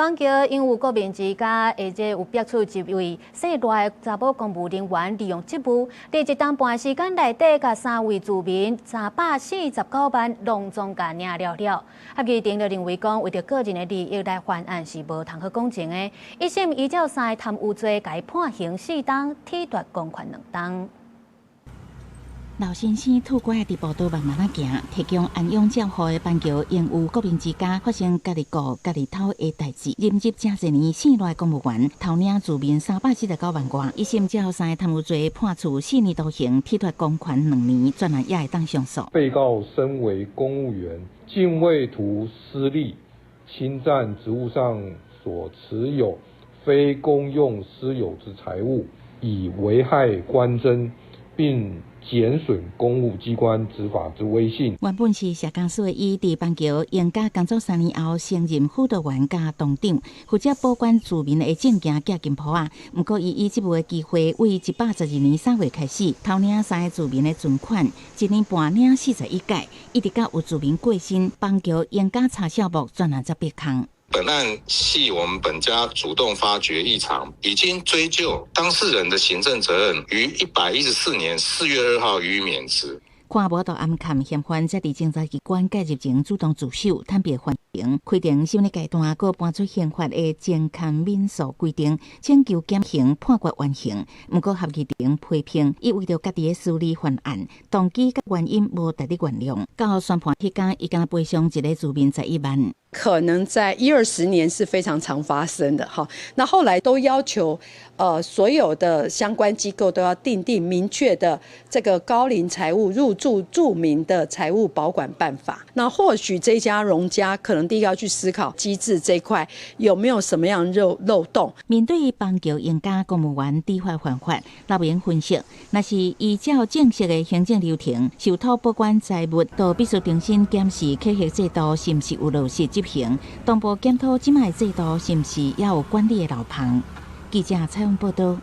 板橋因有國民之家，或者有逼出一位姓賴的查某公務人員，利用職務，佇一冬半時間內底，共三位住民349萬攏總共領了了。合議庭就認為講，為著個人的利益來犯案是無通好講情的。一審依照三个貪污罪，共伊判刑4冬，褫奪公權2冬。老先生拄拐佇步道慢慢仔行，提供安養照護的板橋榮裕國民之家發生家己顧家己偷的代誌，任職誠濟年姓賴公務員偷領住民349萬外，一審照三个貪污罪判處4年徒刑，褫奪公權2年，專案也會當上訴。被告身為公務員，竟為圖私利，侵佔職務上所持有非公用私有之財物，以危害官箴，並減損公務機關執法之威信。原本是社工師的伊，佇板橋榮家工作3年後，升任輔導員佮棟長，負責保管住民的證件寄金簿仔。毋過，伊以職務的機會，為112年3月開始偷領三個住民的存款，一年半領41改，一直到有住民過身，板橋榮家查數目專案才變空。本案係我們本家主動發覺異常，已經追究當事人的行政責任，於114年4月2號予以免職。看無法度掩藏嫌犯，才佇偵查機關介入前主動自首，坦白犯行。開庭審理階段，閣搬出刑法的偵勘免訴規定，請求減刑判決緩刑。毋過合議庭批評，伊為著家己的私利犯案，動機佮原因無值得原諒。到宣判彼工，伊敢賠償一个住民11萬。可能在一二十年是非常常發生的哈。那後來都要求，所有的相關機構都要訂定明確的這個高齡財物入住住民的財物保管辦法。那或許這家榮家可能第一個要去思考機制這塊有沒有什麼樣漏洞。面對板橋榮家公務員知法犯法，立委分析，若是依照正式的行政流程，受託保管財物，都必須重新檢視考核制度是毋是有落實執行，同步檢討這擺制度是毋是猶有管理的漏縫。記者採訪報道。